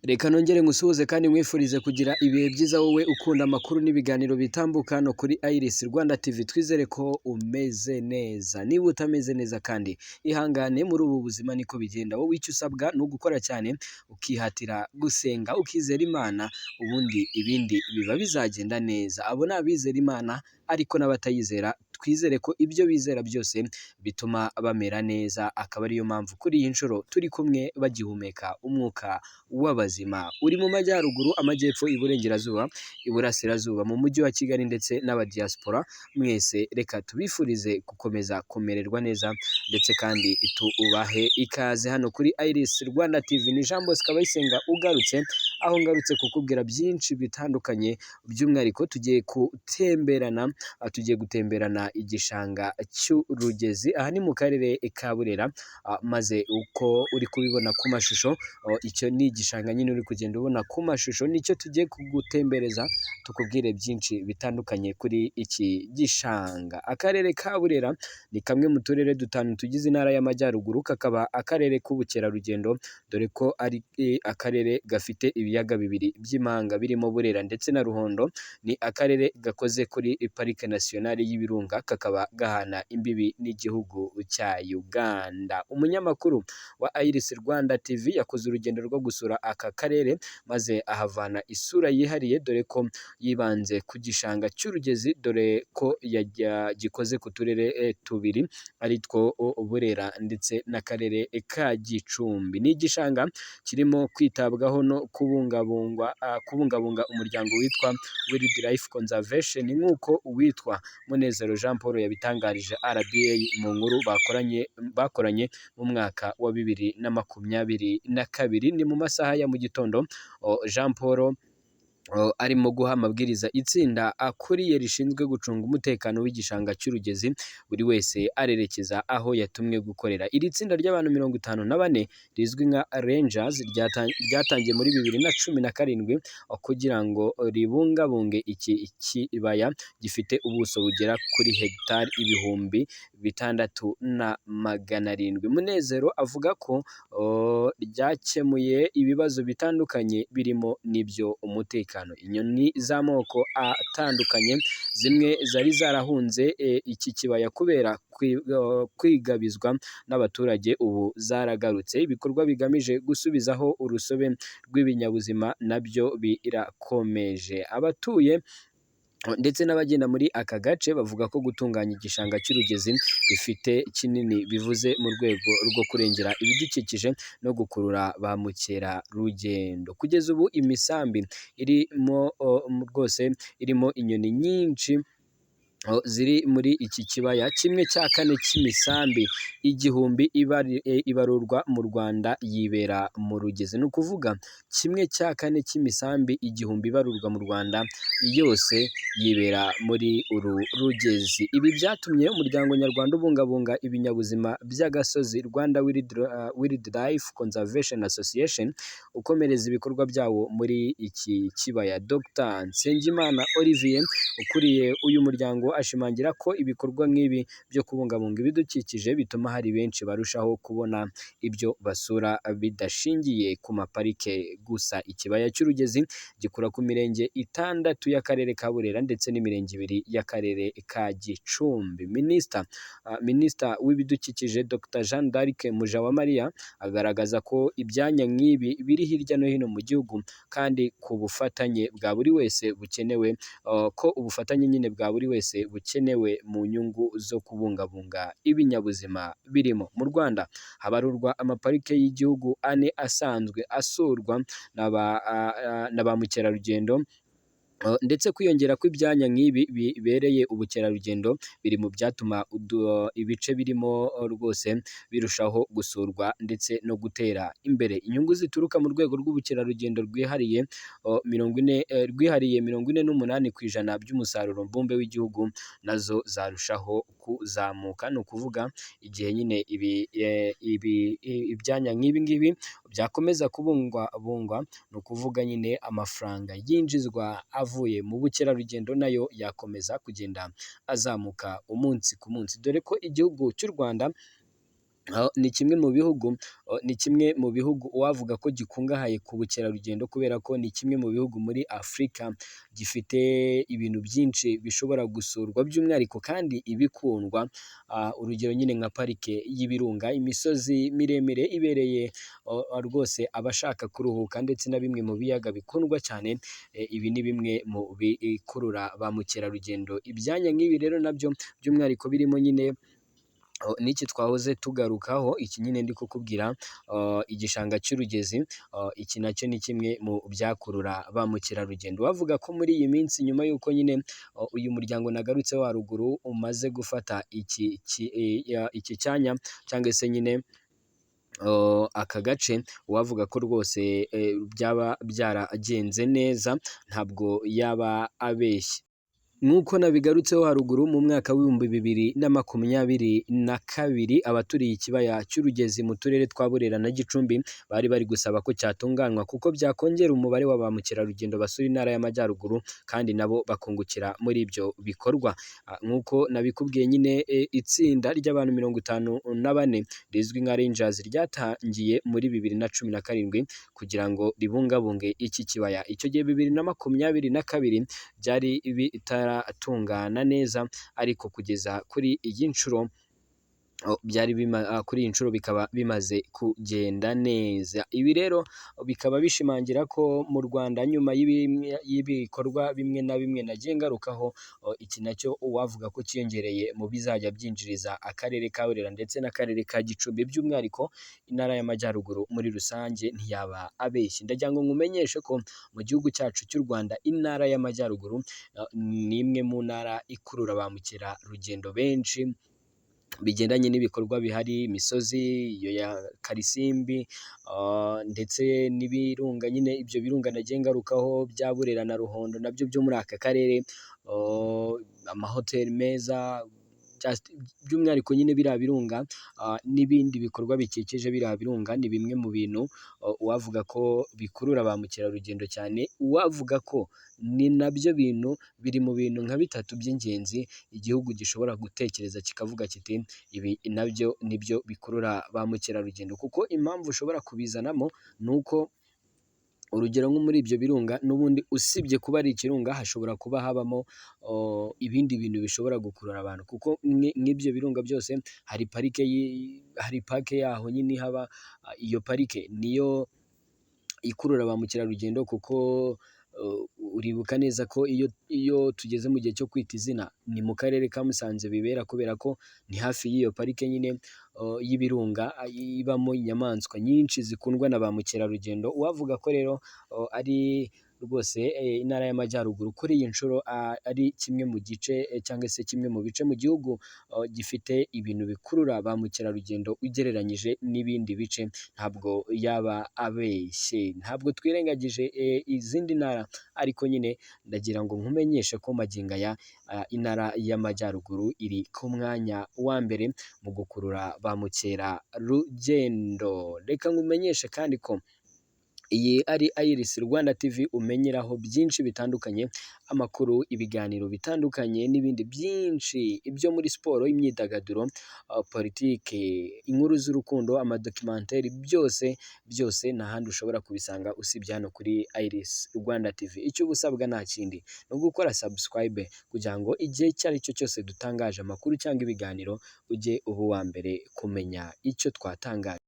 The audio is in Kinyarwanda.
Reka nongere ngusuhuze kandi nkwifurize kugira ibihe byiza, wowe ukunda amakuru n'ibiganiro bitambuka hano kuri Iris Rwanda TV. Twizere ko umeze neza. Niba utameze neza kandi, ihangane, muri ubu buzima niko bigenda. Wowe icyo usabwa ni ugukora cyane, ukihatira gusenga, ukizera Imana, ubundi ibindi biba bizagenda neza. Abo ni abizera Imana, ariko n'abatayizera twizere ko ibyo bizera byose bituma bamera neza, akaba ariyo mpamvu kuri iyi nshuro turi kumwe bagihumeka umwuka w'abazima. Uri mu majyaruguru, amajyepfo, iburengerazuba, iburasirazuba, mu mujyi wa Kigali ndetse n'abadiaspora mwese, reka tubifurize gukomeza kumererwa neza, ndetse kandi tubahe ikaze hano kuri Iris Rwanda TV. Ni Jean Bosco Abayisenga ugarutse, aho ngarutse kukubwira byinshi bitandukanye. By'umwihariko tugiye gutemberana igishanga cy'Urugezi. Aha ni mu karere ka Burera, maze uko uri kubibona ku mashusho, icyo ni igishanga nyine uri kugenda ubona ku mashusho, nicyo tugiye kugutembereza, tukubwire byinshi bitandukanye kuri iki gishanga. Akarere ka Burera ni kamwe mu turere dutanu tugize intara y'Amajyaruguru, kakaba akarere k'ubukerarugendo, dore ko ari akarere gafite ibiyaga bibiri by'impanga birimo Burera ndetse na Ruhondo. Ni akarere gakoze kuri Parike Nasiyonali y'Ibirunga, kakaba gahana imbibi n'igihugu cya Uganda. Umunyamakuru wa Iris Rwanda TV yakoze urugendo rwo gusura aka karere, maze ahavana isura yihariye, dore ko yibanze ku gishanga cy'Urugezi, dore ko gikoze ku turere tubiri, ari two Burera ndetse n'akarere ka Gicumbi. Ni igishanga kirimo kwitabwaho no kubungabunga umuryango witwa Wildlife Conservation, nk'uko uwitwa Munezero Jean Paul yabitangarije RBA mu nkuru bakoranye mu mwaka wa 2022. Ni mu masaha ya mu gitondo, Jean Paul arimo guha amabwiriza itsinda akuriye rishinzwe gucunga umutekano w'igishanga cy'Urugezi, buri wese arerekeza aho yatumwe gukorera. Iri tsinda ry'abantu 54 rizwi nka Rangers ryatangiye muri 2017 kugira ngo ribungabunge iki kibaya gifite ubuso bugera kuri hegitari 6700. Munezero avuga ko ryakemuye ibibazo bitandukanye birimo n'ibyo umutekano. Inyoni z'amoko atandukanye zimwe zari zarahunze iki kibaya kubera kwigabizwa n'abaturage, ubu zaragarutse. Ibikorwa bigamije gusubizaho urusobe rw'ibinyabuzima nabyo birakomeje. Abatuye ndetse n'abagenda muri aka gace bavuga ko gutunganya igishanga cy'Urugezi bifite kinini bivuze mu rwego rwo kurengera ibidukikije no gukurura ba mukerarugendo. Kugeza ubu imisambi irimo rwose irimo inyoni nyinshi ziri muri iki kibaya. 1/4 cy'imisambi 1000 ibarurwa mu Rwanda yibera mu Rugezi. Ni ukuvuga 1/4 cy'imisambi 1000 ibarurwa mu Rwanda yose yibera muri uru rugezi. Ibi byatumye umuryango nyarwanda ubungabunga ibinyabuzima by'agasozi, Rwanda Wildlife Conservation Association, ukomereza ibikorwa byawo muri iki kibaya. Dr Nsengimana Olivier ukuriye uyu muryango ashimangira ko ibikorwa nk'ibi byo kubungabunga ibidukikije bituma hari benshi barushaho kubona ibyo basura bidashingiye ku maparike gusa. Ikibaya cy'Urugezi gikura ku mirenge itandatu y'akarere ka Burera ndetse n'imirenge ibiri y'akarere ka Gicumbi. Minisita w'ibidukikije Dr Jeanne d'Arc Mujawamariya agaragaza ko ibyanya nk'ibi biri hirya no hino mu gihugu, kandi ku bufatanye bwa buri wese bukenewe, ko ubufatanye nyine bwa buri wese bukenewe mu nyungu zo kubungabunga ibinyabuzima birimo. Mu Rwanda habarurwa amaparike y'igihugu ane asanzwe asurwa na ba mukerarugendo, ndetse kwiyongera kw'ibyanya nk'ibi bibereye ubukerarugendo biri mu byatuma ibice birimo rwose birushaho gusurwa ndetse no gutera imbere. Inyungu zituruka mu rwego rw'ubukerarugendo rwihariye 40, rwihariye 48% by'umusaruro mbumbe w'igihugu, nazo zarushaho kuzamuka. Ni ukuvuga igihe nyine ibi ibyanya nk'ibi ngibi byakomeza kubungwabungwa, ni ukuvuga nyine amafaranga yinjizwa avuye mu bukerarugendo nayo yakomeza kugenda azamuka umunsi ku munsi, dore ko igihugu cy'u Rwanda Ni kimwe mu bihugu uwavuga ko gikungahaye ku bukerarugendo, kubera ko ni kimwe mu bihugu muri Afurika gifite ibintu byinshi bishobora gusurwa, by'umwihariko kandi ibikundwa. Urugero nyine nka parike y'ibirunga, imisozi miremire ibereye rwose abashaka kuruhuka, ndetse na bimwe mu biyaga bikundwa cyane. Ibi ni bimwe mu bikurura ba mukerarugendo. Ibyanya nk'ibi rero nabyo by'umwihariko birimo nyine n'iki twahoze tugarukaho, iki nyine ndi kukubwira, igishanga cy'Urugezi, iki nacyo ni kimwe mu byakurura ba mukerarugendo. Bavuga ko muri iyi minsi, nyuma y'uko nyine uyu muryango nagarutseho haruguru umaze gufata iki cyanya cyangwa se nyine aka gace, uwavuga ko rwose byaba byaragenze neza ntabwo yaba abeshye. Nk'uko nabigarutseho haruguru, mu mwaka w'2022 abaturiye ikibaya cy'Urugezi mu turere twa Burera na Gicumbi bari bari gusaba ko cyatunganywa, kuko byakongera umubare wa ba mukerarugendo basura intara y'Amajyaruguru, kandi nabo bakungukira muri ibyo bikorwa. Nk'uko nabikubwiye nyine, itsinda ry'abantu 54 rizwi nka Rangers ryatangiye muri 2017 kugira ngo ribungabunge iki kibaya. Icyo gihe 2022 byari bitaratungana neza, ariko kugeza kuri iyi nshuro kuri iyi nshuro bikaba bimaze kugenda neza. Ibi rero bikaba bishimangira ko mu Rwanda, nyuma y'ibikorwa bimwe na bimwe nagiye ngarukaho, iki nacyo uwavuga ko cyiyongereye mu bizajya byinjiriza akarere ka Burera ndetse n'akarere ka Gicumbi, by'umwihariko intara y'Amajyaruguru muri rusange, ntiyaba abeshye. Ndagira ngo nkumenyeshe ko mu gihugu cyacu cy'u Rwanda, intara y'Amajyaruguru ni imwe mu ntara ikurura ba mukerarugendo benshi, bigendanye n'ibikorwa bihari, imisozi iyo ya Karisimbi ndetse n'ibirunga nyine, ibyo birunga nagiye ngarukaho bya Burera na Ruhondo nabyo byo muri aka karere, amahoteli meza, by'umwihariko nyine biriya birunga n'ibindi bikorwa bikikije biriya birunga ni bimwe mu bintu uwavuga ko bikurura ba mukerarugendo cyane. Uwavuga ko ni nabyo bintu biri mu bintu nka bitatu by'ingenzi igihugu gishobora gutekereza kikavuga kiti ibi nabyo nibyo bikurura ba mukerarugendo, kuko impamvu ushobora kubizanamo ni uko, urugero nko muri ibyo birunga n'ubundi, usibye kuba ari ikirunga, hashobora kuba habamo ibindi bintu bishobora gukurura abantu, kuko nk'ibyo birunga byose hari parike yaho nyine ihaba. Iyo parike niyo ikurura ba mukerarugendo, kuko uribuka neza ko iyo tugeze mu gihe cyo kwita izina ni mu karere ka Musanze bibera, kubera ko ni hafi y'iyo parike nyine y'ibirunga ibamo inyamaswa nyinshi zikundwa na ba mukerarugendo. Uwavuga ko rero ari rwose intara y'Amajyaruguru kuri iyi nshuro ari kimwe mu gice cyangwa se kimwe mu bice mu gihugu gifite ibintu bikurura ba mukerarugendo ugereranyije n'ibindi bice, ntabwo yaba abeshye. Ntabwo twirengagije izindi ntara, ariko nyine ndagira ngo nkumenyeshe ko magingo aya intara y'Amajyaruguru iri ku mwanya wa mbere mu gukurura ba mukerarugendo. Reka nkumenyeshe kandi ko iyi ari Iris Rwanda TV, umenyeraho byinshi bitandukanye, amakuru, ibiganiro bitandukanye n'ibindi byinshi, ibyo muri siporo, imyidagaduro, politike, inkuru z'urukundo, amadokimenteri, byose byose nta handi ushobora kubisanga usibye hano kuri Iris Rwanda TV. Icyo uba usabwa nta kindi, ni ugukora subscribe kugira ngo igihe icyo ari cyo cyose dutangaje amakuru cyangwa ibiganiro ujye uba uwa mbere kumenya icyo twatangaje.